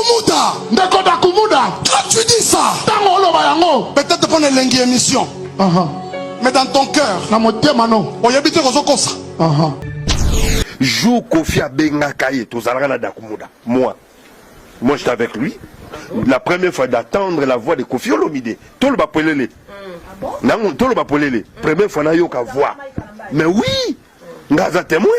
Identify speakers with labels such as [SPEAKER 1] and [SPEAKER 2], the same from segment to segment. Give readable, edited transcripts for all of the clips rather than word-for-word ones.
[SPEAKER 1] Dakumuda,
[SPEAKER 2] Ndeko Dakumuda,
[SPEAKER 1] quand tu dis ça,
[SPEAKER 2] ntango oloba yango,
[SPEAKER 1] peut-être pour elengi émission, mais dans ton cœur,
[SPEAKER 2] na motema no,
[SPEAKER 1] oyebi te kozokosa.
[SPEAKER 3] Jour Kofi abengaka ye, tozalaka na Dakumuda. Moi, moi j'étais avec lui. La première fois d'attendre la voix de Kofi Olomide. Toloba polele. Nango toloba polele. Première fois nayoka voix. Mais oui, nga aza témoin.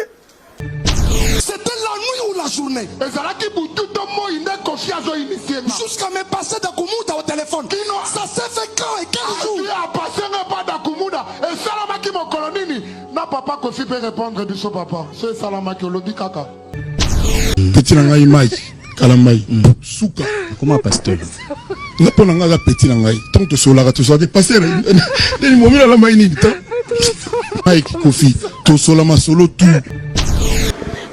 [SPEAKER 1] C'était la nuit ou la journée.
[SPEAKER 2] Ezalaki butu to moi nde Kofi azoinitier nga.
[SPEAKER 1] Jusqu'à me passer Dakumuda au téléphone.
[SPEAKER 2] Kino.
[SPEAKER 1] Ça s'est fait quand et quel jour?
[SPEAKER 2] Azwi apase nga epa Dakumuda, esalamaki mokolo nini? Na papa Kofi mpe répondre biso papa. So esalamaki olobi kaka.
[SPEAKER 4] Petit na ngai Mike Kalambayi, suka.
[SPEAKER 5] Comment pasteur?
[SPEAKER 4] Nga mpo na ngai aza petit na ngai, ntango tosololaka tosolaka te pasteur nini momi nalambai nini ta Mike Kofi tosola masolo tout.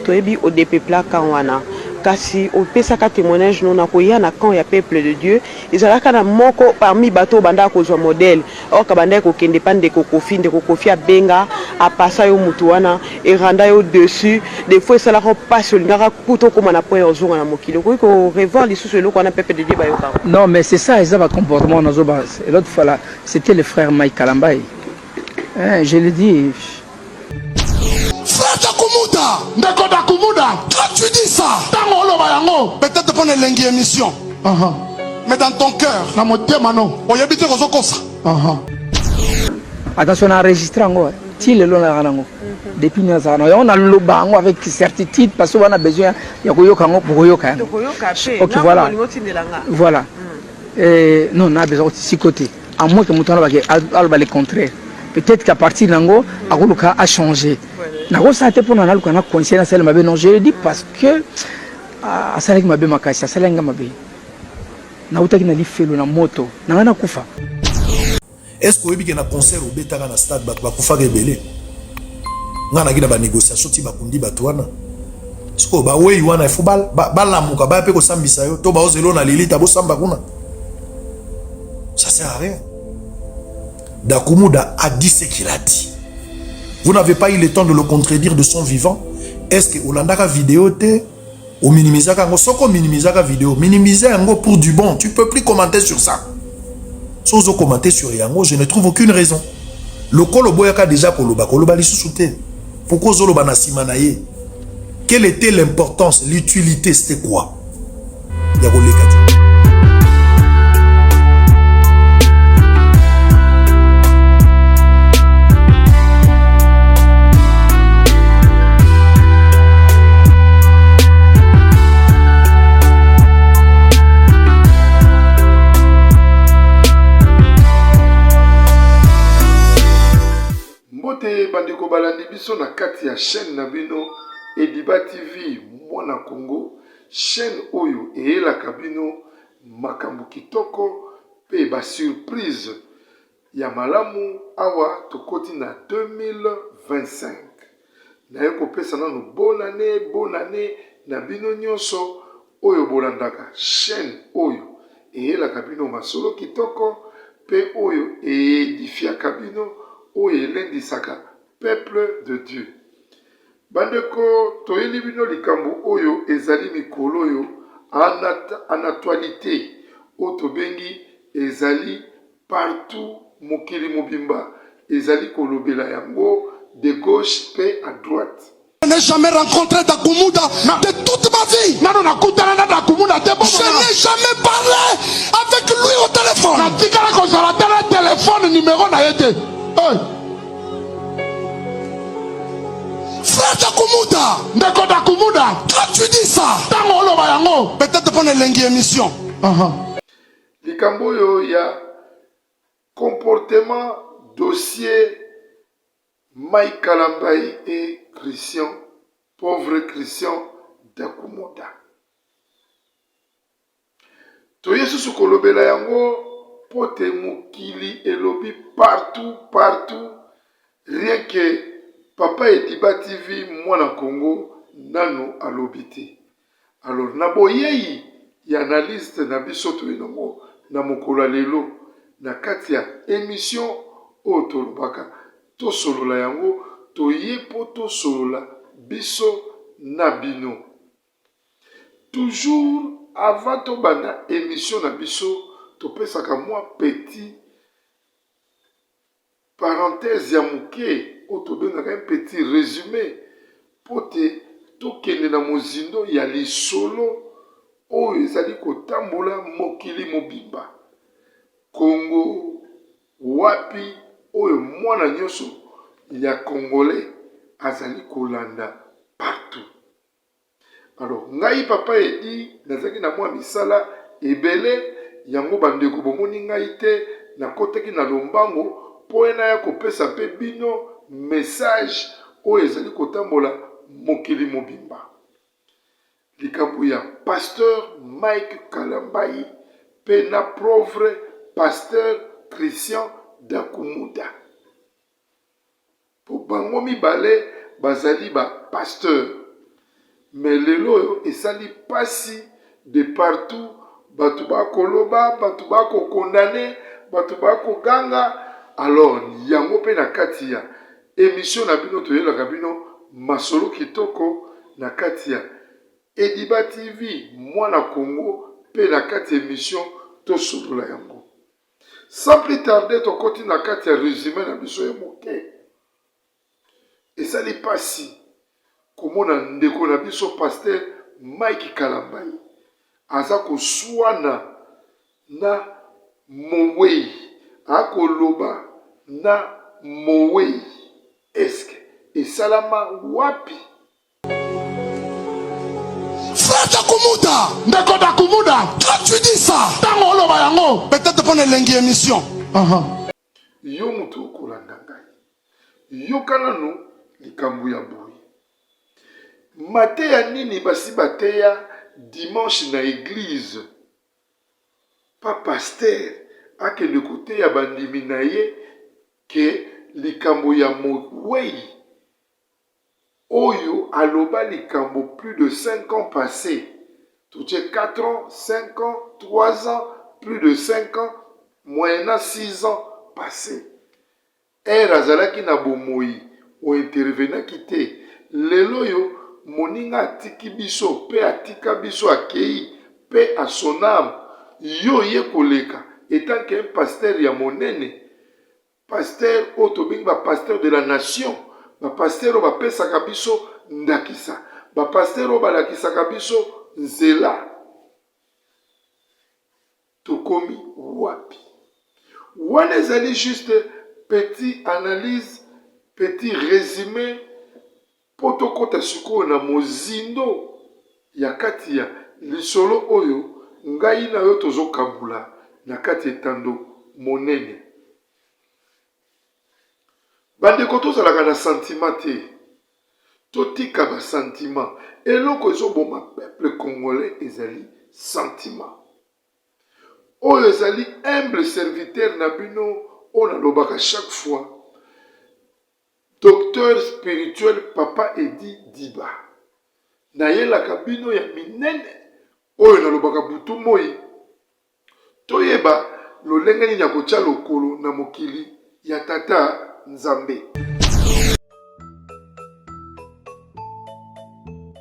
[SPEAKER 6] Toyebi odepepla camp wana, kasi opesaka témoignage no na koya na camp ya peuple de Dieu, ezalaka na moko parmi bato oyo bandaka kozwa modèle or kabandaki kokende pa ndeko Kofi, ndeko Kofi abenga apasa yo mutu wana eranda yo dessus, des fois esalaka pasi, olingaka kutu okoma na point ya ozonga na mokili. Okoki ko revoir lisusu eloko wana peuple de Dieu bayoka?
[SPEAKER 7] Non mais c'est ça, eza ba comportement nazo ba. L'autre fois là, c'était le frère Mike Kalambayi, hein, je le dis.
[SPEAKER 1] Frère Dakumuda,
[SPEAKER 2] Ndeko Dakumuda,
[SPEAKER 1] quand tu dis ça,
[SPEAKER 2] ntango oloba yango,
[SPEAKER 1] peut-être pour elengi émission, mais dans ton cœur,
[SPEAKER 2] na motema no,
[SPEAKER 1] oyebi te kozokosa.
[SPEAKER 7] Attention, na enregistré yango ti lelo nalaka nango depuis nazala na yango, naloba yango avec certitude parce que wana besoin ya koyoka yango, bokoyoka yango. Ok, voilà voilà. Non, na besoin siko te, à moins que moto alobake aloba le contraire. Peut-être qu'à partir nango akoluka achanger. Nakosala te mpona naluka na conseil nasala mabe. Non, je le dis parce que asalaki mabe makasi, asalaki nga mabe, nautaki na lifelo na moto na ngai nakufa.
[SPEAKER 8] Est ce que oyebi ke na concert obetaka na stade bato bakufaka ebele? Ngai naki na banégociation ti bakundi bato wana. Sikoyo bawei wana ifo balamuka baya mpe kosambisa yo to baozelo na lilita bosamba kuna. Ça sert à rien. Dakumuda a dit ce qu'il a dit. Vous n'avez pas eu le temps de le contredire de son vivant. Est ce que olandaka vidéo te? Ominimisaka yango. Soki ominimisaka vidéo, minimiser yango pour du bon. Tu peux plus commenter sur ça. So ozo commenter sur yango, je ne trouve aucune raison. Lokolo oboyaka déjà koloba, koloba lisusu te. Pourquoi ozoloba na nsima na ye? Quelle était l'importance, l'utilité, c'était quoi ya koleka ti?
[SPEAKER 9] Mbote bandeko balandi biso na kati ya chaîne na bino Ediba TV mwana Congo, chaîne oyo eyelaka bino makambo kitoko pe ba surprise ya malamu. Awa tokoti na 2025, naye kopesa nanu bonne année, bonne année na bino nyonso oyo bolandaka chaîne oyo eyelaka bino masolo kitoko pe oyo eedifiaka bino, oyo elendisaka peuple de Dieu. Bandeko, toyeli bino likambo oyo ezali mikolo oyo en actualite, oyo tobengi ezali partout, mokili mobimba ezali kolobela yango de gauche pe à droite.
[SPEAKER 1] Je n'ai jamais rencontré Dakumuda de toute ma vie.
[SPEAKER 2] Nano nakutana na Dakumuda te.
[SPEAKER 1] Je n'ai jamais parlé avec lui au téléphone.
[SPEAKER 2] Natikala kozala te na téléphone numéro na ye te. Hey.
[SPEAKER 1] Frère Dakumuda,
[SPEAKER 2] Ndeko Dakumuda,
[SPEAKER 1] quand tu dis ça,
[SPEAKER 2] ntango oloba yango,
[SPEAKER 1] peut-être pour elengi émission,
[SPEAKER 9] Likambo oyo ya comportement dossier Mike Kalambayi et Christian, pauvre Christian Dakumuda. Toye susu kolobela yango mpo te mokili elobi partout partout, rien que Papa Ediba TV mwana Congo nanu alobi te. Alors na boyeyi ya analyste na biso toye nango na mokolo ya lelo na kati ya emission oyo tolobaka tosolola yango, toye mpo tosolola biso na bino. Toujours. Avant tobanda emission na biso, topesaka mwa petit parenthèse ya moke oyo tobengaka un petit resume mpo te tokende na mozindo ya lisolo oyo ezali kotambola mokili mobimba. Congo wapi oyo mwana nyonso ya congolais azali kolanda partout. Alors ngai papa Eddy nazalaki na mwa misala ebele yango ba ndeko bomoni ngai te nakotaki na lombango mpo naya kopesa mpe bino message oyo ezali kotambola mokili mobimba. Likambo ya pasteur Mike Kalambayi mpe na provre pasteur Christian Dakumuda. Po bango mibale bazali ba pasteur mais lelo oyo esali pasi de partout batu ba koloba batu ba ko condamne batu ba koganga alors yango pe na kati ya emission na bino toyelaka bino masolo kitoko na kati ya Ediba TV mwana Congo pe na kati ya emission tosolola yango. Sans plus tarder tokoti na kati ya resume na biso ya moke. Esali pasi komona ndeko na biso pasteur Mike Kalambayi aza koswana na moweyi, akoloba na moweyi. Est-ce que esalama wapi?
[SPEAKER 1] Frère Dakumuda,
[SPEAKER 2] Ndeko Dakumuda,
[SPEAKER 1] quand tu dis ça,
[SPEAKER 2] ntango oloba yango,
[SPEAKER 1] peut-être mpo na elengi émission.
[SPEAKER 9] Yo moto okolanda ngai, yoka nanu likambo ya boye. Mateya nini basi bateya dimanche na eglise? Pa pasteur akende koteya bandimi na ye ke likambo ya moweyi Oyo aloba likambo plus de 5 ans passe totie 4 ans, 5 ans, 3 ans, plus de 5 ans moyennant 6 ans passe heure azalaki na bomoyi o intervenaki te lelo oyo moninga atiki biso pe atika biso akeyi paix à son ame yo oye koleka etant que un pasteur ya monene Pasteur oyo tobengi ba pasteur de la nation, ba pasteur oyo bapesaka biso ndakisa, ba pasteur oyo balakisaka biso nzela. Tokomi wapi? Wana ezali juste petit analyse, petit resume mpo tokota sikoyo na mozindo ya kati ya lisolo oyo ngai na yo tozokabola na kati etando monene. Bandeko tozalaka na sentiment te, totika ba sentiment. Eloko ezoboma peuple congolais ezali sentiment. Oyo ezali humble serviteur na bino oyo nalobaka chaque fois. Docteur spirituel papa Eddy Diba nayelaka bino ya minene oyo nalobaka butu moyi toyeba lolenge nini ya kotia lokolo na mokili ya tata Nzambe.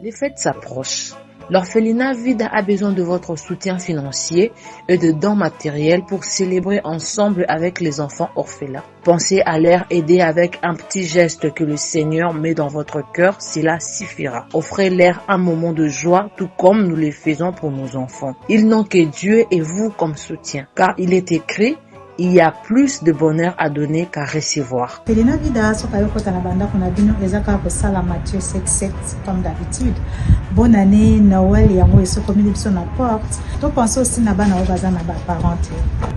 [SPEAKER 5] Les fêtes s'approchent. L'orphelinat Vida a besoin de votre soutien financier et de dons matériels pour célébrer ensemble avec les enfants orphelins. Pensez à leur aider avec un petit geste que le Seigneur met dans votre cœur, cela suffira. Offrez-leur un moment de joie, tout comme nous le faisons pour nos enfants. Ils n'ont que Dieu et vous comme soutien, car il est écrit, il y a plus de bonheur à donner qu'à recevoir.
[SPEAKER 10] Felina Vida soki ayo kota na bandako na bino eza kaka kosala Matthieu 7 7 comme d'habitude. Bonne année Noël yango esokomeli biso na porte. To pense aussi na bana oyo baza na ba parents te.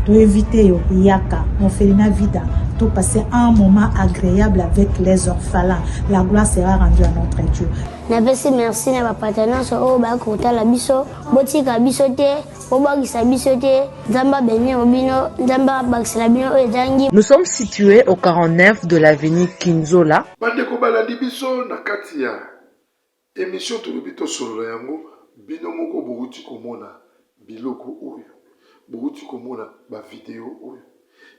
[SPEAKER 10] To inviter yo yaka mon Felina Vida to passer un moment agréable avec les orphelins. La gloire sera rendue à notre Dieu.
[SPEAKER 11] Napesi merci na bapata nyonso oyo bayaki kotala biso botika biso te bobwakisa biso te nzambe abenir bino nzambe abakisela bino oyo ezangi
[SPEAKER 5] Nous sommes situés au 49 de l'avenue Kinzola.
[SPEAKER 9] Bandeko balandi biso na kati ya emission tolobi tosolola yango bino moko bowuti komona biloko oyo bowuti komona ba video oyo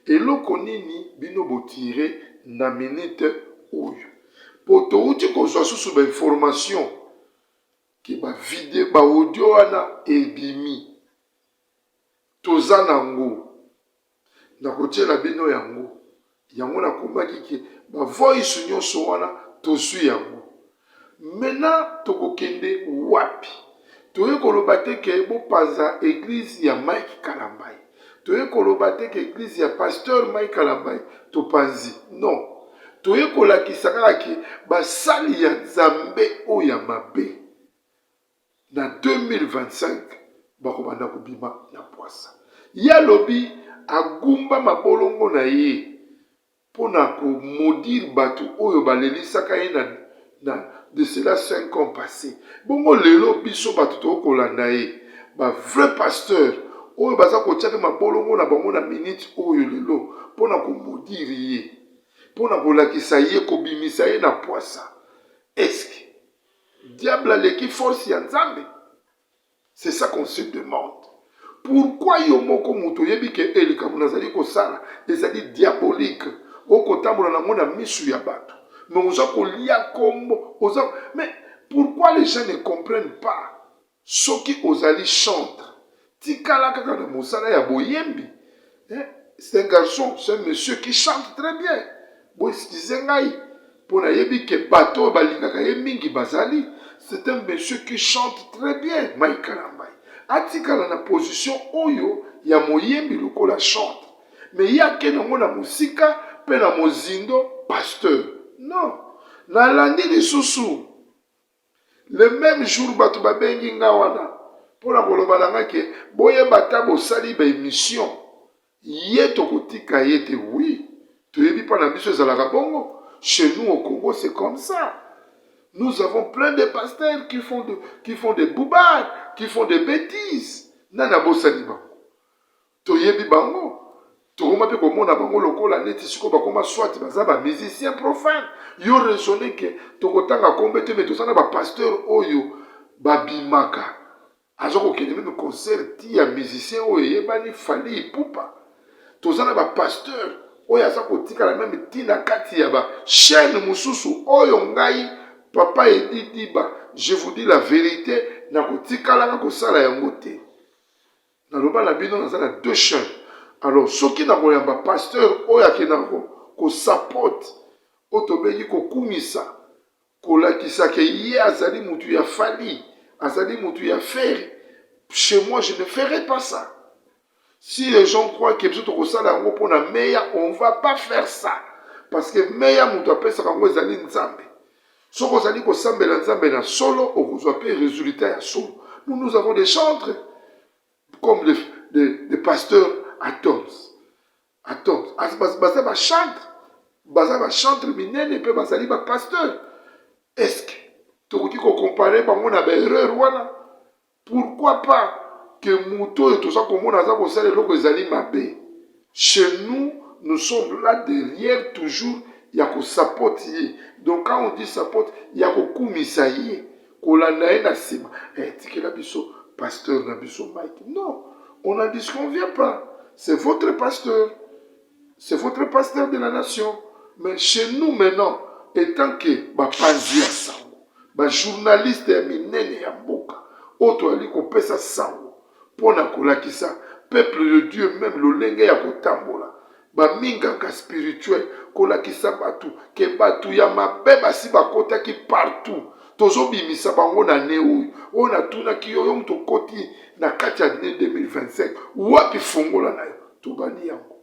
[SPEAKER 9] eloko nini bino bo tire na minute oyo po towuti kozwa susu ba information. Ke ba video ba audio wana ebimi. Toza nango. Nakotiela bino yango. Yango nakomaki ke ba voice nyonso wana tozwi yango. Maintenant tokokende wapi? Toye koloba te ke bopanza eglise ya Mike Kalambay. Toye koloba te ke eglise ya pasteur Mike Kalambay topanzi. Non. Toye kolakisa kaka ke basali ya Nzambe oyo ya mabe na 2025 bakobanda kobima na pwasa. Ye alobi agumba mabolongo na ye mpo na ko maudire batu oyo balelisaka ye na na de cela 5 ans passe. Bongo lelo biso batu toko kolanda ye ba vrai pasteur oyo baza kotia pe mabolongo na bango na minute oyo lelo mpo na ko maudire ye mpo na kolakisa ye kobimisa ye na pwasa est ce que diable aleki force ya Nzambe? C'est ça qu'on se demande. Pourquoi yo moko moto oyebi ke eh, likambo nazali kosala ezali diabolique, okotambola nango na misu ya bato, mais oza kolia kombo, oza mais pourquoi les gens ne comprennent pas? Soki ozali chantre, tikala kaka na mosala ya boyembi. Eh, c'est un garçon, c'est un monsieur qui chante très bien. Bo excuse ngai po nayebi ke bato oyo balingaka ye mingi bazali. C'est un monsieur qui chante très bien, Mike Kalambay. Atikala na position oyo ya moyembi lokola chantre. Mais ye ake nango na mosika pe na mozindo pasteur. Non. Nalandi lisusu Le meme jour batu babengi nga wana pona koloba na nga ke boyeba ata bosali ba emission ye tokotika ye te oui toyebi pa na biso ezalaka bongo chez nous au Congo c'est comme ça nous avons plein de pasteurs qui font de, qui font des boubards qui font des bêtises nani abosani bango Toyebi bango, tokoma pe komona bango lokola neti sikoyo bakoma soit baza ba musiciens profane. Yo raisonner que tokotanga kombe te mais toza na ba pasteurs oyo babimaka aza kokende meme concert ti ya musicien oyo eyebani Fally Ipupa. Toza na ba pasteurs oyo aza kotikala meme ti na kati ya ba chaine mosusu oyo ngai papa Eddy Diba je vous dis la verite nakotikalaka kosala yango te. Naloba na bino naza na deux chaines alors soki nakoyamba pasteur oyo akendaka ko support oyo tobengi kokumisa kolakisa ke ye azali mutu ya Fally azali mutu ya Ferre chez moi je ne ferai pas ça si les gens croient que biso tokosala yango mpo na meya on va pas faire ça parce que meya mutu apesaka yango ezali Nzambe soki ozali kosambela Nzambe na solo okozwa mpe resultat ya solo nous nous avons des chantres comme des, des, des pasteurs atoms atoms baza ba chantre baza ba chantre minene mpe bazali ba pasteur est ce que tokoki kocompare bango na ba erreur wana Pourquoi pas que moto oyo toza komona aza kosala eloko ezali mabe chez nous nous sommes là derrière toujours ya ko support ye donc quand on dit support ya kokumisa ye kolanda ye na nsima eh, tikela biso pasteur na biso Mike non on n'en disconvient pas c'est votre pasteur c'est votre pasteur de la nation mais chez nous maintenant etant que bapanzi ya sango ba journaliste ya minene ya mboka oyo toyali kopesa sango mpo na kolakisa peuple de Dieu meme lolenge ya kotambola baminganga spirituel kolakisa bato ke bato ya mabe basi bakotaki partout tozobimisa bango na ne oyo oyo natunaki yo yo moto okoti na kati ya ne 2025 wapi fongola na yo tobandi yango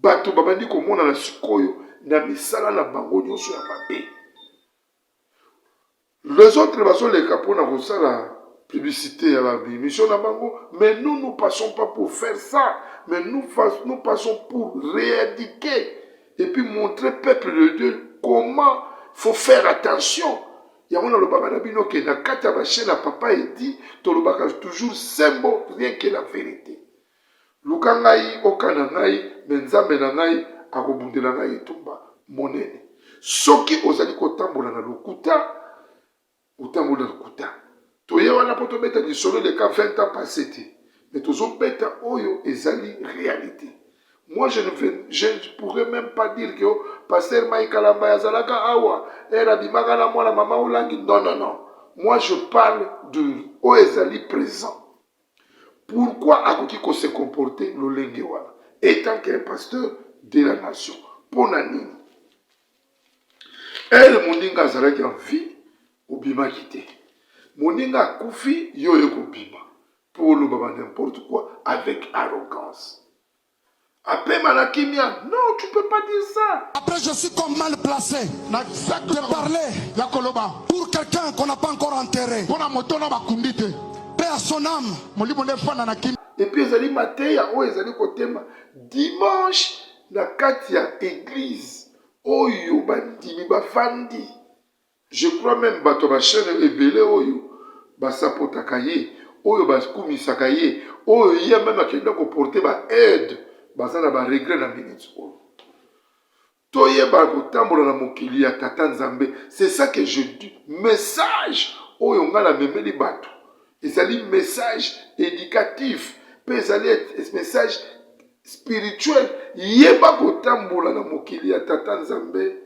[SPEAKER 9] bato babandi komonana sikoyo na misala na bango nyonso ya mabe les autres bazoleka mpona kosala publicité ya baémission na bango mais nous nous passons pas pour faire ça mais nous, nous passons pour rééduquer et puis montrer peuple de Dieu comment faut faire attention yango nalobaka na bino ke na kati ya bachaine ya papa edi tolobaka toujours sembo rien que la vérité Luka ngai, okana ngai, me Nzambe na ngai akobundela ngai etumba monene. Soki ozali kotambola na lokuta, otamboli na lokuta. Toye wana mpo tobeta lisolo eleka 20 ans passe te, mais tozobeta oyo ezali realite. Moi, je ne, je ne pourrais même pas dire que oh, pasteur Mike Kalambay azalaka awa, ere abimaka na mwana mama Olangi. Non, non, non. Moi je parle de oyo ezali present. Pourquoi akoki ko se comporter lolenge wana etant qu'un pasteur de la nation? Pona nini? Heure moninga azalaki en vie obimaki te. Moninga akufi yo oye kobima po oloba ba n'importe quoi avec arrogance. Apema na kimia non tu peux pas dire ça.
[SPEAKER 1] Après je suis comme mal place de parler
[SPEAKER 2] ya koloba
[SPEAKER 1] pour quelqu'un qu'on n'a pas encore enterré.
[SPEAKER 2] Pona moto na bakundi te.
[SPEAKER 1] Paix à son âme.
[SPEAKER 2] Molimo nde efanda na kimia.
[SPEAKER 9] Et puis ezali mateya oyo ezali kotema dimanche na kati ya eglise oyo bandimi bafandi. Je crois meme bato ya ba chaine ebele oyo ba sapotaka ye, oyo ba kumisaka ye, oyo ye meme akenda ko porter ba aide baza na ba regret na minute oyo. Toyeba kotambola na mokili ya tata Nzambe, c'est ça que je dis, message oyo nga na memeli bato ezali message educatif pe ezali message spirituel. Yeba kotambola na mokili ya tata Nzambe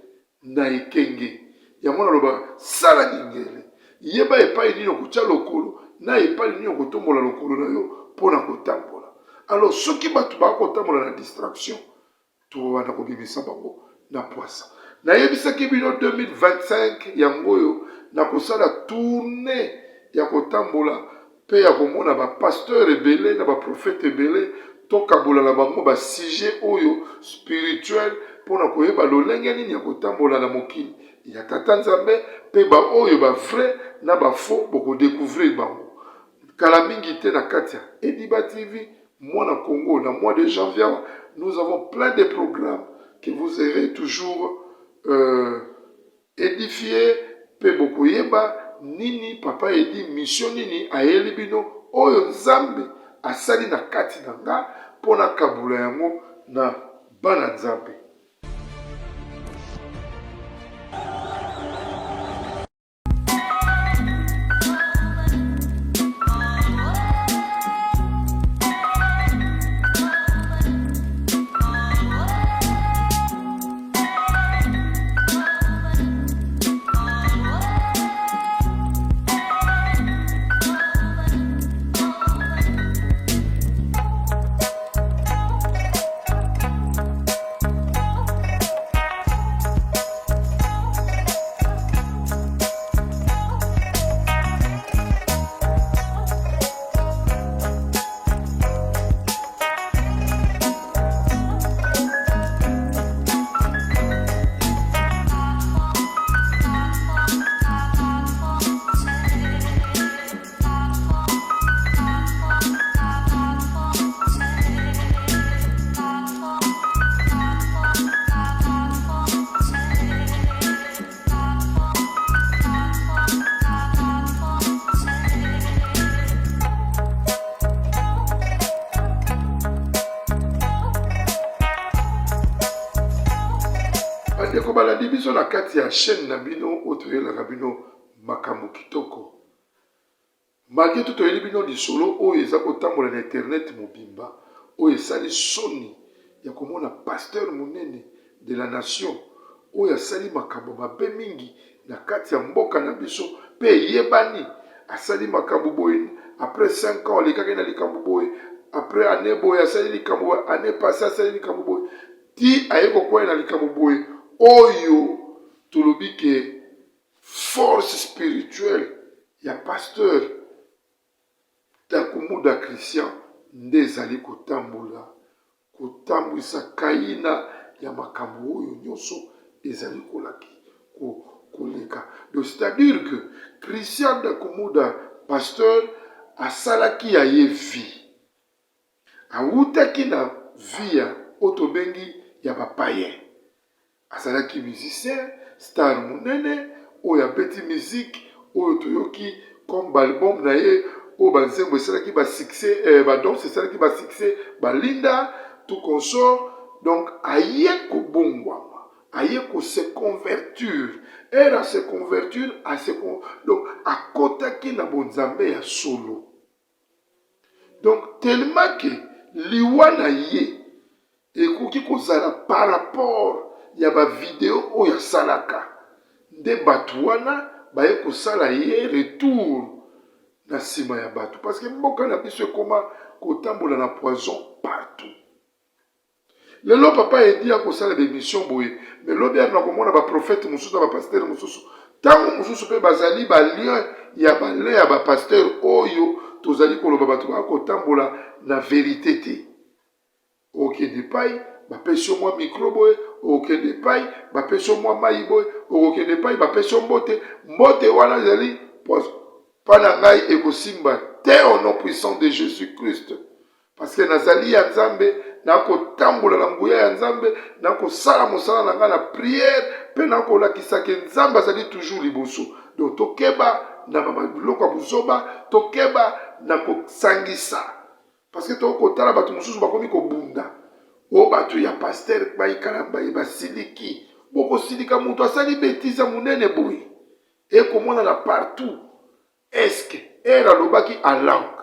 [SPEAKER 9] na ekenge. Yango nalobaka, sala lingele, yeba epai nini okotia lokolo na epai nini okotombola lokolo na yo mpo na kotambola. Alors soki bato bakotambola na distraction, tokobanda kobimisa bango na pwasa. Nayebisaki bino 2025 yango oyo nakosala tournee ya kotambola mpe ya komona ba pasteur ebele na ba prophète ebele tokabola na bango ba sujet oyo spirituel mpo na koyeba lolenge nini ya kotambola na mokili ya tata Nzambe mpe ba oyo ba vrai na ba faux boko decouvrir bango kala mingi te na kati ya Ediba TV mwana Congo na mois de janvier awa nous avons plein de programmes que vous aurez toujours euh, Edifier pe bokoyeba nini papa Eddy mission nini ayeli bino oyo nzambe asali na kati na nga po nakabola yango na bana nzambe. Bandeko balandi biso na kati ya chaîne na bino oyo toyelaka bino makambo kitoko. Malgre tout toyeli bino lisolo oyo eza kotambola na internet mobimba oyo esali soni ya komona pasteur munene de la nation oyo asali makambo mabe mingi na kati ya mboka na biso pe eyebani asali makambo boye après 5 ans alekaki na likambo boye après annee boye asali likambo boye annee passe asali likambo boye ti aye kokwaya na likambo boye oyo tolobi ke Force spirituelle ya pasteur Dakumuda Christian nde ezali kotambola, kotambwisa kayina ya makambo oyo nyonso ezali kolaki, ko, koleka. Donc c'est-à-dire que Christian Dakumuda pasteur asalaki ya ye vie. Awutaki na vie ya oyo tobengi ya ba paiens. Azalaki musicien, star munene oyo abeti musique oyo toyoki comme ba album na ye oyo ba nzembo esalaki ba succès, eh, ba danse esalaki ba succès, ba Linda, tout consort. Donc aye kobongwama, aye ko se convertir. Heure a se convertir, a se con... donc akotaki na bonzambe ya solo. Donc tellement que liwa na ye ekoki kozala par rapport ya ba video oyo asalaka nde batu wana Baye kosala ye retour na sima ya bato parce que mboka na biso ekoma kotambola na poison partout. Lelo papa Eddy akosala ba emission boye mais lobi wana nakomona ba prophète mosusu na ba pasteur mosusu ntango mosusu mpe bazali ba lien ya ba lien ya ba pasteur oyo tozali koloba bato bakotambola na verite te. Okokende epai bapesi yo mwa micro boye, okokende epai bapesi yo mwa mai boye, okokende epai bapesi yo mbote. Mbote wana ezali poison. Mpa na ngai ekosimba te au nom puissant de Jesus Christ. Parce que nazali ya Nzambe, nakotambola na nguya ya Nzambe, nakosala mosala na ngai na prière mpe nakolakisa ke Nzambe azali toujours liboso. Donc tokeba na biloko ya buzoba, tokeba na kosangisa. Parce que tokoki kotala bato mosusu bakomi kobunda o bato ya pasteur baikala baye basiliki. Bokosilika moto asali betise ya monene boye ekomonana partout. Est-ce que heure alobaki alangue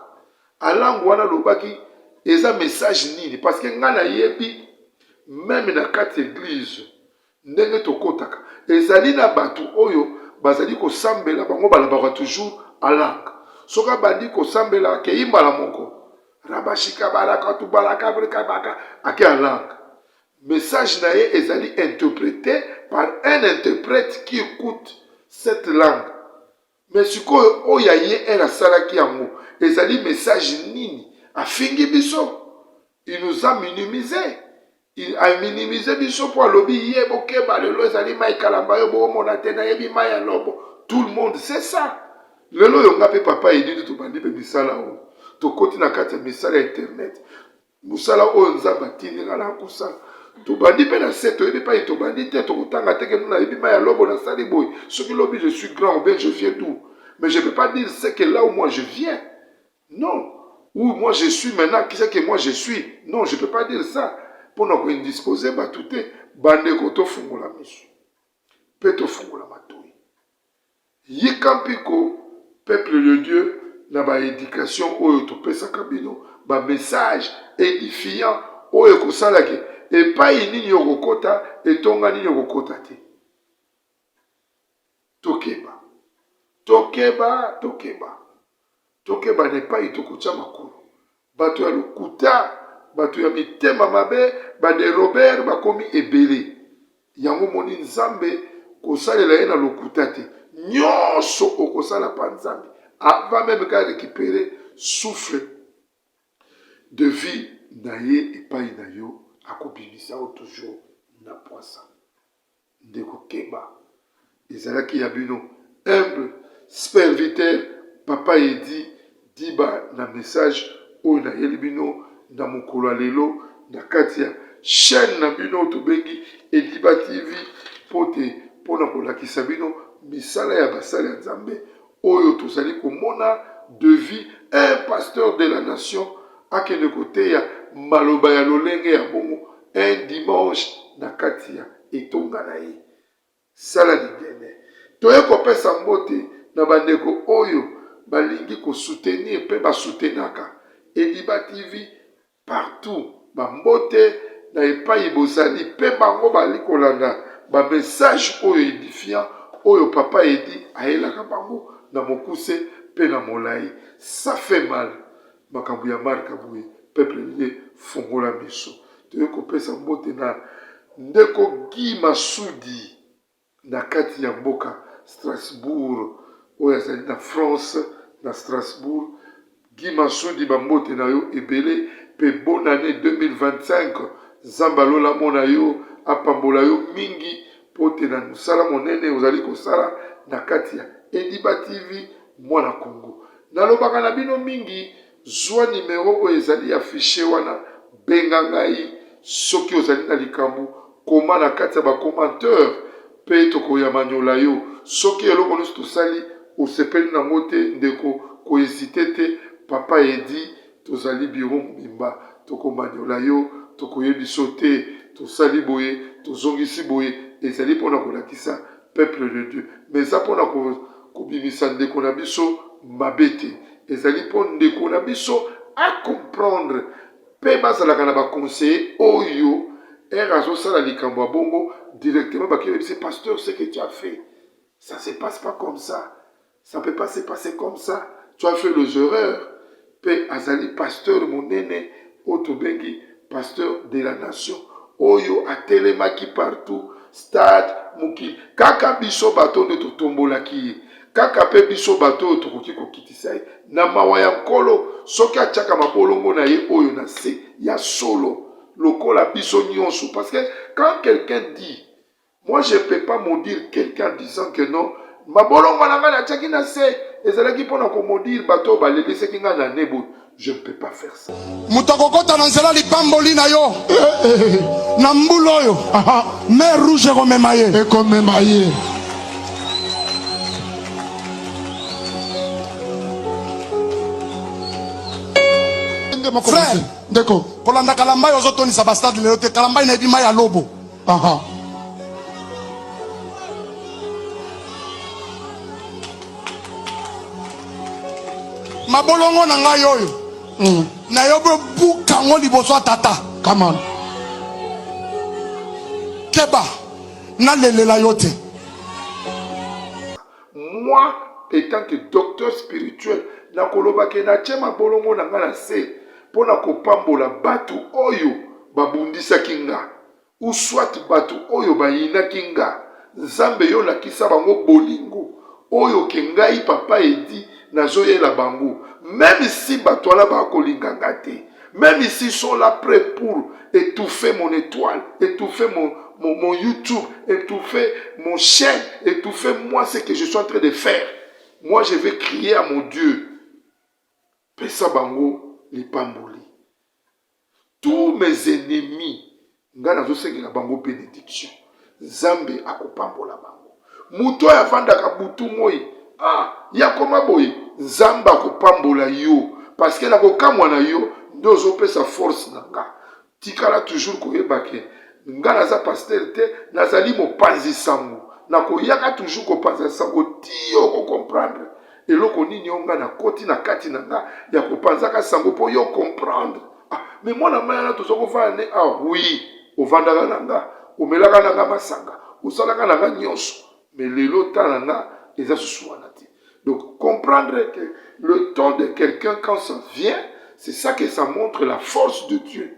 [SPEAKER 9] alangue wana alobaki eza message nini? Parce que ngai nayebi meme na kati eglise ndenge tokotaka ezali na bato oyo bazali kosambela bango balobaka toujours alangue. Soki abandi kosambela akei mbala moko rabashika baraka tubalaka brekabaka ake alangue. Message na ye ezali interprete par un interprète qui écoute cette langue. Mais sikoyo oyo ya ye heure asalaki yango ezali message nini? Afingi biso? Il nous a minimise. Il a minimise biso po alobi ye bokeba lelo ezali Mike Kalamba yo boomona te nayebi mai ya lobo. Tout le monde sait ça. Lelo oyo nga pe papa Eddy nde tobandi pe misala oyo. Tokoti na kati ya misala ya internet. Mosala oyo Nzambe atindi nga na kosala. Tobandi pe na se, toyebi epai tobandi te, tokotanga te ke nayebi mai ya lobo nasali boye. Soki lobi je suis grand ou bien je viens d'où? Mais je peux pas dire ce que là où moi je viens. Non. Où moi je suis maintenant, qui c'est que moi je suis? Non, je peux pas dire ça. Pona ko indisposer bato te, bandeko tofungola miso. Pe tofungola matoyi. Yika mpiko peuple de Dieu na ba education oyo topesaka bino ba message edifiant oyo ekosala ke epayi nini okokota etonga nini okokota te. Tokeba, tokeba, tokeba. Tokeba na epai tokotya makolo. Bato ya lokuta, bato ya mitema mabe, ba derobeurs bakomi ebele. Yango omoni Nzambe kosalela ye na lokuta te. Nyonso okosala pa Nzambe avant meme ka recuperer souffle de vie na ye epai na yo, akobimisa yo toujours na pwasa. Ndeko keba ezalaki ya bino humble sperviteur papa Eddy diba na message oyo nayeli bino na mokolo ya lelo na kati ya chaine na bino oyo tobengi Ediba TV mpo te mpo na kolakisa bino misala ya basali ya Nzambe oyo tozali komona devis un pasteur de la nation akende koteya maloba ya lolenge ya bongo un dimanche na kati ya etonga na ye. Sala lingene. Toye kopesa mbote na bandeko oyo balingi ko soutenir pe ba soutenaka Ediba TV partout. Ba mbote na epayi bozali pe bango bali kolanda ba message oyo edifiant oyo papa Eddy ayelaka bango na mokuse pe na molayi. Ça fait mal. Makambo ya marka boye peuple ye fongola miso. Toye kopesa mbote na ndeko Guy Masudi na kati ya mboka Strasbourg oyo azali na France na Strasbourg. Guy Masudi ba mbote na yo ebele pe bonne annee 2025 Nzambe ya lola amona yo apambola yo mingi po te na mosala monene ozali kosala na kati ya Ediba TV mwana Congo. Nalobaka na bino mingi zua numero oyo ezali affiche wana benga ngai soki ozali na likambo koma na kati ya ba commenteur pe tokoyamanyola yo soki eloko nionso tosali osepeli nango te ndeko ko hesite te papa Eddy tozali bureau mobimba tokomanyola yo tokoyebiso te tosali boye tozongisi boye ezali pona kolakisa peuple de Dieu mais eza pona kobimisa ndeko na biso mabe te ezali po ndeko na biso a comprendre pe bazalaka na ba conseiller oyo heure azosala likambo ya bongo directement bakeyi koyebisa ye pasteur ce que tu as fait. Ça se passe pas comme ça. Ça peut pas se passer comme ça. Tu as fait les erreurs. Pe azali pasteur monene oyo tobengi pasteur de la nation oyo atelemaki partout stade mokili kaka biso bato nde totombolaki ye kaka mpe biso bato oyo tokoki kokitisa ye na mawa ya nkolo soki atiaka mabolongo na ye oyo na se ya solo lokola biso nyonso parce que quand quelqu'un dit Moi je peux pas maudire quelqu'un en disant que non mabolongo na ngai natiaki na se ezalaki mpo na komaudire bato oyo balelisaki ngai na ne boye je ne peux pas faire ça.
[SPEAKER 1] Moto akokota na nzela lipamboli na yo na mbula oyo mer rouge ekomema ye
[SPEAKER 2] ekomema ye
[SPEAKER 1] frère
[SPEAKER 2] ndeko
[SPEAKER 1] kolanda kalambai ozotondisa bastade lelo te kalambai nayebi mai ya lobo
[SPEAKER 2] Aha.
[SPEAKER 1] Mabolongo na ngai oyo mm. nayo bobuka yango liboso ya tata.
[SPEAKER 2] Come on.
[SPEAKER 1] Keba nalelela yo te.
[SPEAKER 9] Moi etant que docteur spirituel nakoloba ke natie mabolongo na ngai na se mpo na kopambola bato oyo babundisaki nga ou soit batu oyo bayinaki nga nzambe yo lakisa bango bolingo oyo ke ngai papa Eddy nazoyela bango meme si batu wana bakolinga nga te meme si sont là près pour etouffer mon etoile etouffer mon, mon, mon YouTube etouffer mon chaîne etouffer moi ce que je suis en train de faire moi je vais crier à mon Dieu pesa bango lipamboli Tous mes ennemis nga nazosengela bango benediction Nzambe akopambola bango. Moto oyo avandaka butu moi ah ye akoma boye Nzambe akopambola yo parce que na kokamwa na yo nde ozopesa force na nga. Tikala toujours koyeba ke nga naza pasteur te nazali mopanzi sango nakoyaka toujours kopanza sango ti yo oko comprendre eloko nini oyo nga nakoti na kati na nga ya kopanzaka sango mpo yo comprendre ah, mais mwana mai wana toza kofanda nde ah oui ovandaka na nga omelaka na nga masanga osalaka na nga nyonso mais lelo ta na nga eza susu wana te donc comprendre que le temps de quelqu'un quand ça vient c'est ça que ça montre la force de Dieu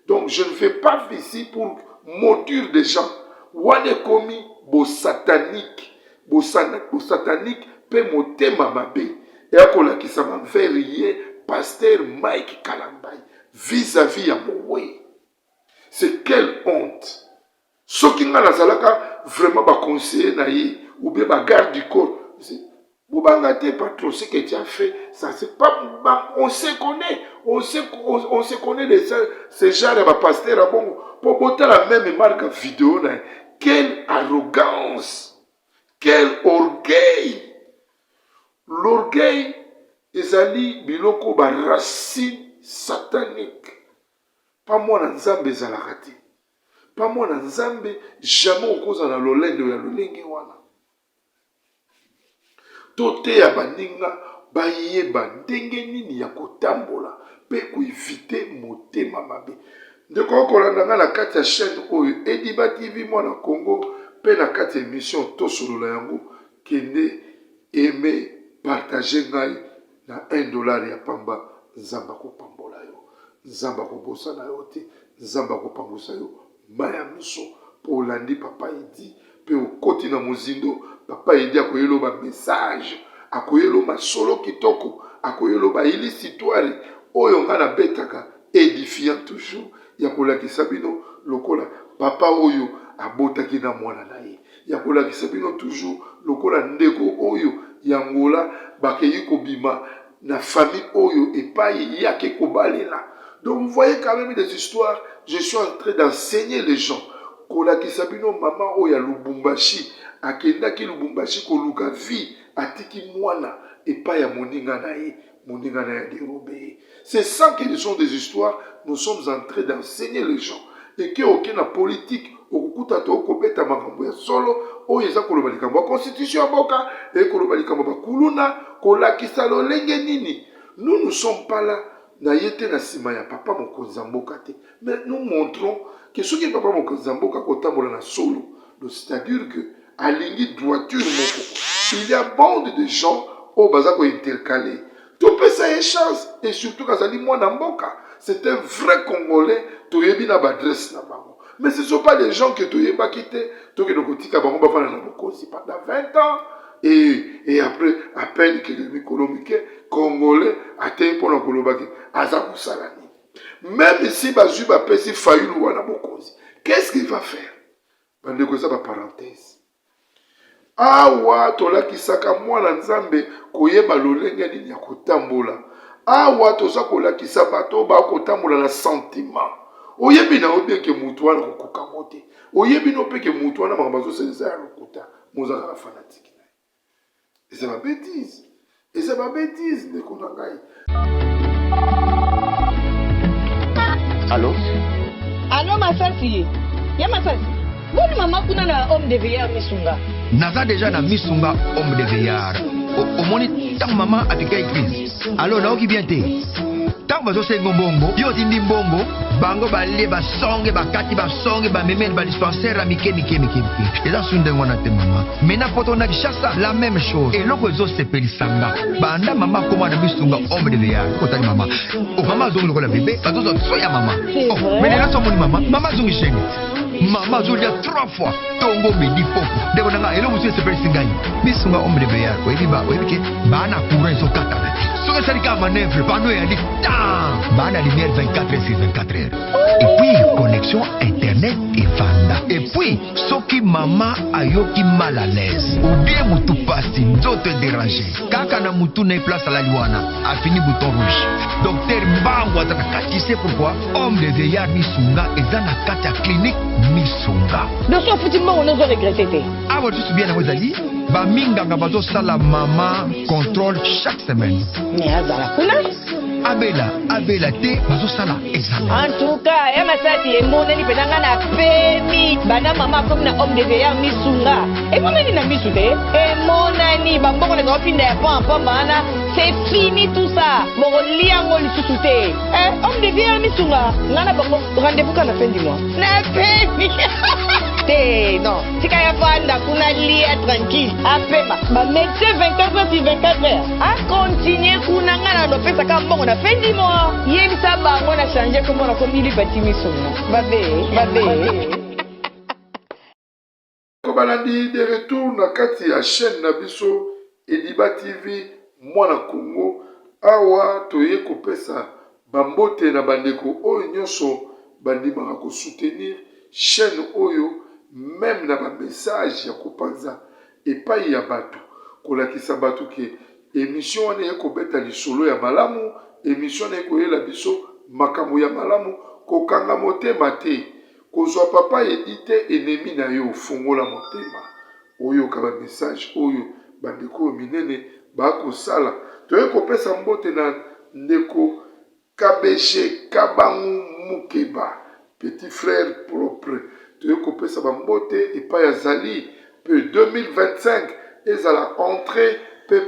[SPEAKER 9] donc je ne vais pas ici pour maudire des gens wana ekomi bosatanique bosatanique mpe motema mabe eya kolakisama envers ye pasteur Mike Kalambay vis-à-vis ya mowei c'est quelle honte soki nga nazalaka vraiment ba conseiller na ye ou bien ba garde du corps bobanga te patron ce que tu as fait ça c'est pas on se connaît on se, on, on se connaît de ça, ce genre ya ba pasteur ya bongo po botala meme marque video na ye quelle arrogance Quel orgueil! L'orgueil ezali biloko ba racine satanique. Pa mwana Nzambe ezalaka te. Pa mwana Nzambe jamais okozala na lolendo ya lolenge wana. Toteya baninga bayeba ndenge nini ya kotambola pe ko eviter motema mabe. Ndeko okolanda nga na kati ya chaine oyo Ediba TV mwana Congo pe na kati ya emission tosolola yango kende aime partage ngai na 1 dollar ya pamba Nzambe akopambola yo Nzambe akobosana yo te Nzambe akopangusa yo mayi ya miso po olandi papa Eddy pe okoti na mozindo papa Eddy akoyelo ba message akoyelo masolo kitoko akoyelo ba ilisitware oyo nga nabetaka edifiant toujours ya kolakisa bino lokola papa oyo abotaki na mwana na ye ya kolakisa bino toujours lokola ndeko oyo ya Angola bakeyi kobima na famille oyo epayi ye ake kobalela donc vous voyez quand même des histoires je suis en train d'enseigner les gens kolakisa bino mama oyo ya Lubumbashi akendaki Lubumbashi koluka vie atiki mwana epai ya moninga na ye moninga na ye aderobe ye c'est ça que sont des histoires nous sommes en train d'enseigner les gens eke oke na politique okokuta to okobeta makambo ya solo oyo eza koloba likambo ya constitution ya mboka ekoloba likambo ya bakuluna kolakisa lolenge nini nous nous sommes pas là na ye te na nsima ya papa mokonzi ya mboka te mais nous montrons que soki papa mokonzi ya mboka akotambola na solo c'est-à-dire que. Alingi droiture moko. Il y a bande de gens oyo baza ko intercaler. Topesa ye chance et surtout kazali mwana mboka. C'est un vrai congolais, toyebi na ba adresse na bango. Mais ce sont pas des gens que toyebaki te, tokende kotika bango bafanda na bokonzi pendant 20 ans et, et après à peine que mikolo mike congolais ateyi mpo na koloba ke aza kosala nini. Même si bazwi bapesi Fayulu wana bokonzi, qu'est-ce qu'il va faire? Bandeko eza ba parenthèse. Awa tolakisaka mwana Nzambe koyeba lolenge nini ya kotambola. Awa toza kolakisa bato oyo bakotambola na sentiment. Oyebi na yo bien ke mutu wana akokoka yango te. Oyebi no pe ke mutu wana makambo azosala eza ya lokuta. Mais oza kaka fanatique na ye. Eza ba betise. Eza ba betise ndeko na ngai.
[SPEAKER 12] Allo?
[SPEAKER 13] Allo Masasi. Ya Masasi. Boni mama kuna na homme de veillard Misunga.
[SPEAKER 12] Naza deja na Misunga homme de veillard. Omoni ntango mama apikaki crise. Allo nayoki bien te. Ntango bazosenga mbongo, yo otindi mbongo, bango balie basonge bakati basonge bamemeli ba dispensaire ya mike mike mike mike. Eza su ndenge wana te mama. Mais na poto na Kinshasa la même chose. Eloko ezosepelisa nga banda mama akoma na misunga homme de veillard. Otali mama, oh, mama azongi lokola bebe, bazozwa soin ya mama. Oh, mais lelo somoni mama, mama azongi chaîne. Mama azolia trois fois tongo midi poko. Ndeko na nga eloko mosusu esepelisi ngai. Misunga homme de veillard, oyebi ba oyebi ke ba na courant ezokatana te. Soki esali kaka manœuvre, panneau eyali tan. Ba na lumière 24 heures sur 24 heures. Et puis connexion internet evanda. Et puis soki mama ayoki mal à l'aise ou bien mutu pasi nzoto ederange kaka na mutu na ye place alali wana afini bouton rouge. Docteur mbangu aza na kati. Tu sais pourquoi? Homme de veillard misunga eza na kati ya clinique misunga.
[SPEAKER 13] Donc soki ofuti mbongo nde ozo regrette te.
[SPEAKER 12] Awa lisusu bien yango ezali ba minganga bazo sala mama controle chaque semaine.
[SPEAKER 13] Mais azala kuna.
[SPEAKER 12] Abela abela te bazo sala examen.
[SPEAKER 13] En tout cas ya masasi emonani pena nga na pemi banda mama akomi na homme de veillard misunga emonani na misu te emonani ba mbongo na pinda ya pamba pamba wana c'est fini tout ça bokolia yango lisusu te. Eh, homme de vie ya misunga nga na bango rendez-vous kaka na fin du mois na pemi te non tika ya vanda kuna lia tranquille apema ba médecin 24 heures sur 24 heures acontinue kuna nga na lopesaka mbongo na fin du mois yebisa bango na change kombo na komi lipati misunga babe babe.
[SPEAKER 9] Ndeko balandi de retour na kati ya chaine na biso Ediba TV mwana Congo awa toye kopesa ba mbote na bandeko oyo nionso bandimaka ko soutenir chaine oyo meme na ba message ya kopanza epayi ya batu kolakisa batu ke emission wana eye kobeta lisolo ya malamu emission wana eye koyela biso makambo ya malamu kokanga motema te Kozua papa Eddy te ennemi na yo fongola motema oyoka ba message oyo ba ndeko oyo minene ba kosala toye kopesa mbote na ndeko KBG Kabangu Mukeba petit frère propre toye kopesa ba mbote epai azali pe 2025 ezala entree pe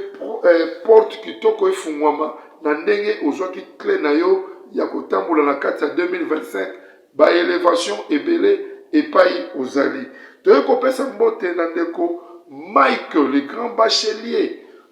[SPEAKER 9] porte kitoko efungwama na ndenge ozwaki cle na yo ya kotambola na kati ya 2025 Ba elevation ebele epayi ozali. Toye kopesa mbote na ndeko Mike le grand bachelier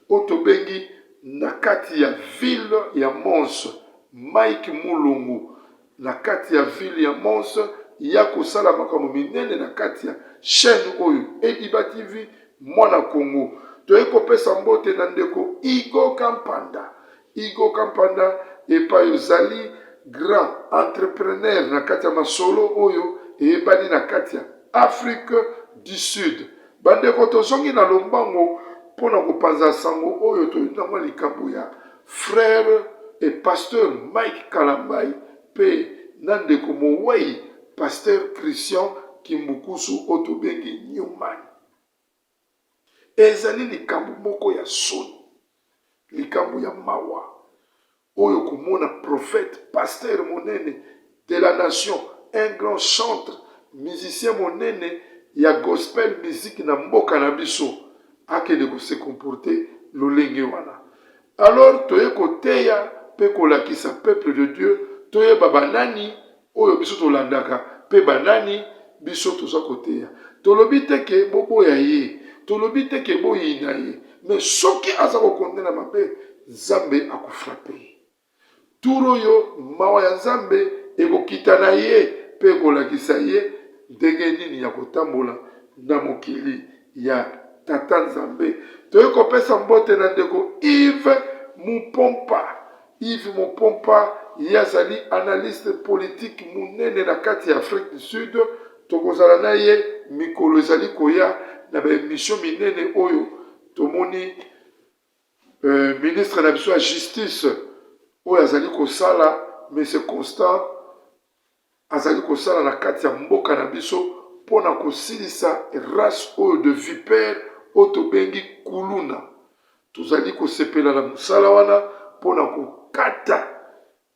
[SPEAKER 9] oyo tobengi na kati ya ville ya Mons. Mike Mulungu na kati ya ville ya Mons ya kosala makambo minene na kati ya chaine oyo Ediba TV mwana Congo. Toye kopesa mbote na ndeko Hugo Kampanda Hugo Kampanda epayi ozali grand entrepreneur na kati ya masolo oyo eyebani na kati ya Afrique du Sud. Bandeko tozongi na lombango mpo na kopanza sango oyo toyei na mwa likambo ya frère et pasteur Mike Kalambay mpe na ndeko mowei pasteur Christian Kimbukusu oyo tobengi Newman. Ezali likambo moko ya soni, likambo ya mawa oyo komona prophète, pasteur monene de la nation, un grand chantre, musicien monene ya gospel musique na mboka na biso akende ko se comporter lolenge wana. Alors toye koteya pe kolakisa peuple de Dieu toyeba banani oyo biso tolandaka pe banani biso toza koteya. Tolobi te ke boboya ye, tolobi te ke boyina ye, mais soki aza kokonde na mabe, Nzambe ako frapper ye. Tour oyo mawa ya Nzambe ekokita na ye mpe ekolakisa ye ndenge nini ya kotambola na mokili ya Tata Nzambe. Toye kopesa mbote na ndeko Yves Mupompa. Yves Mupompa ye azali analyste politique munene na kati ya Afrique du Sud. Tokozala na ye mikolo ezali koya na ba emissions minene oyo tomoni Euh, ministre na biso ya justice oyo azali kosala monsieur Constant azali kosala na kati ya mboka na biso mpo na kosilisa race oyo de vipère oyo tobengi kuluna. Tozali kosepela na mosala wana mpo na kokata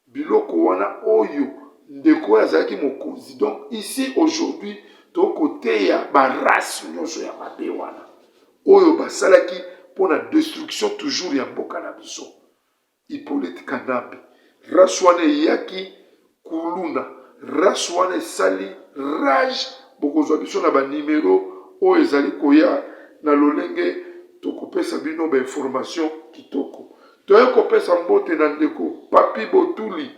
[SPEAKER 9] biloko wana oyo ndeko oyo azalaki mokonzi. Donc ici aujourd'hui tokoteya ba race nyonso ya mabe wana oyo basalaki mpo na destruction toujours ya mboka na biso. Hippolyte Kanambe race wana eyaki kuluna, race wana esali rage. Bokozwa biso na ba numero oyo ezali koya na lolenge tokopesa bino ba information kitoko. Toye kopesa mbote na ndeko Papy Botuli,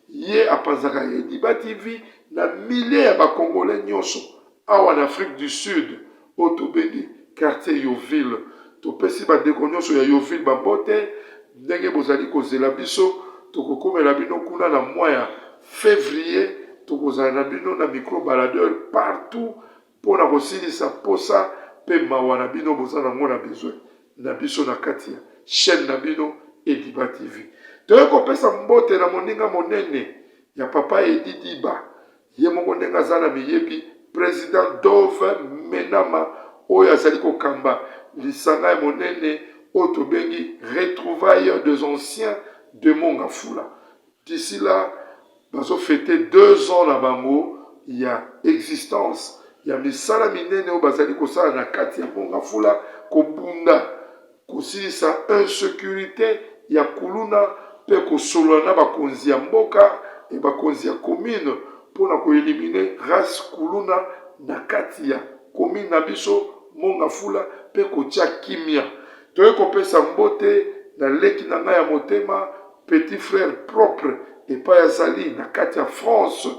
[SPEAKER 9] ye apanzaka Ediba TV na milieu ya ba congolais nionso awa na Afrique du Sud oyo tobengi quartier Yeoville. Topesi ba ndeko nionso ya Yeoville ba mbote ndenge bozali kozela biso, tokokomela bino kuna na mois ya fevrier, tokozala na bino na micro baladeur partout mpo na kosilisa mposa mpe mawa na bino boza nango na besoin na biso na kati ya chaine na bino Ediba TV. Toye kopesa mbote na moninga monene ya papa Edi Diba, ye moko ndenge aza na miyebi, president Dove Menama oyo azali kokamba lisanga ya monene oyo tobengi Retrouvailles des anciens de Mont-Ngafula. D'ici là, bazo feter 2 ans na bango ya existence ya misala minene oyo bazali kosala na kati ya Mont-Ngafula, kobunda kosilisa insecurite ya kuluna mpe kosolola na bakonzi ya mboka et bakonzi ya commune mpo na ko eliminer race kuluna na kati ya commune na biso Mont-Ngafula mpe kotia kimia. Toye kopesa mbote na leki na ngai ya motema Petit frère propre epai azali na kati ya France,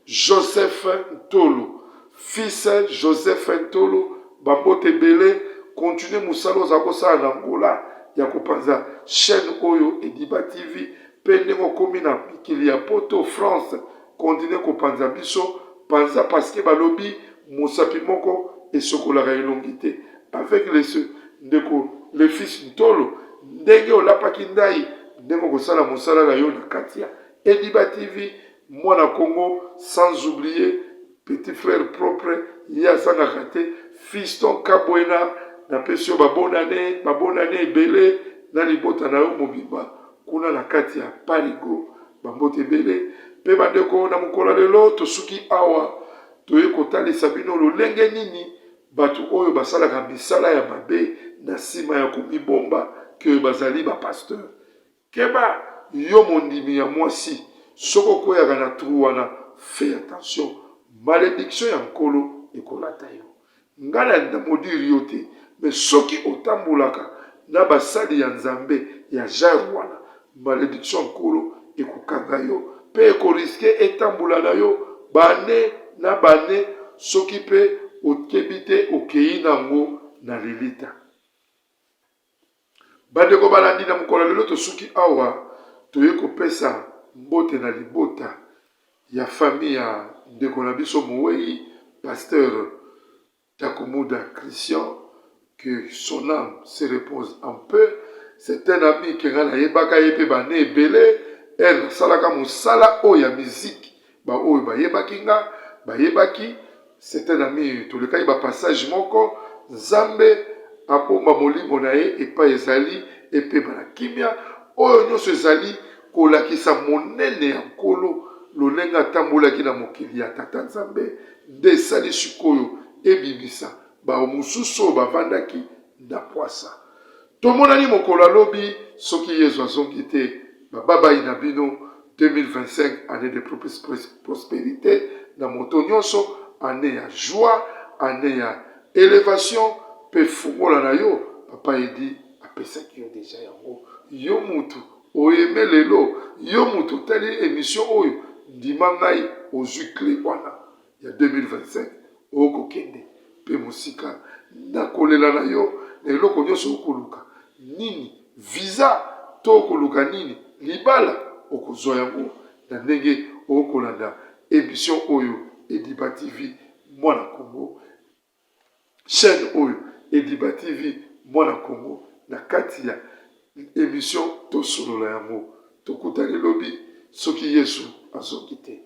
[SPEAKER 9] Joseph Ntolo, fils Joseph Ntolo, ba mbote ebele, continuer mosala ozala kosala na Angola ya kopanza chaine oyo Ediba TV, pe ndenge okomi na mikili ya poto, France, continuer kopanza biso, panza parce que balobi mosapi moko esokolaka elongi te. Avec les ndeko le fils Ntolo, ndenge olapaki ndayi, ndenge okosala mosala na yo na kati ya Ediba TV, mwana Congo, sans oublier petit frère propre, ye azangaka te, Fiston Kabwena, napesi yo ba bonne annee, ba bonne annee ebele na libota na yo mobimba kuna na kati ya Parigo, ba mbote ebele. Pe bandeko, na mokolo ya lelo tosuki awa, toye kotalisa bino lolenge nini Batu oyo basalaka misala ya mabe na sima ya komibomba que bazali ba pasteurs. Keba yo mondimi ya mwasi soki okweyaka na trou wana fais attention malediction ya Nkolo ekolata yo. Nga na maudire yo te mais soki otambolaka na basali ya Nzambe ya genre wana malediction ya Nkolo ekokanga yo pe eko risquer etambola na yo ba annees na ba annees soki pe okebi te okeyi n'ango na lilita. Bandeko balandi na mokolo ya lelo tosuki awa toye kopesa mbote na libota ya famille ya ndeko na biso moweyi pasteur Dakumuda Christian que son ame se repose en paix c'est un ami que nga nayebaka ye pe ba annee ebele heure nasalaka musala oyo ya musique ba oyo bayebaki nga bayebaki c'est un ami tolekaki ba passage moko Nzambe abomba molimo na ye epai ezali epema na kimia oyo nionso ezali kolakisa monene ya Nkolo lolenge atambolaki na mokili ya Tata Nzambe nde esali sikoyo ebimisa ba mosusu oyo bavandaki na pwasa. Tomonani mokolo ya lobi soki Yezu azongi te. Ba babayi na bino 2025 annee de prosperite na moto nionso, annee ya joie, annee ya elevation pe fungola na yo papa Eddy apesaki yo dejà yango yo mutu o aime lelo yo mutu otali emission oyo ndima ngai ozui cle wana ya 2025 oko kende pe mosika na kolela na yo na eloko nionso okoluka nini visa to okoluka nini libala okozua yango na ndenge okolanda emission oyo Ediba TV mwana Congo chaine oyo Ediba TV mwana Congo na kati ya emission tosolola yango tokutani lobi soki Yesu azongi te.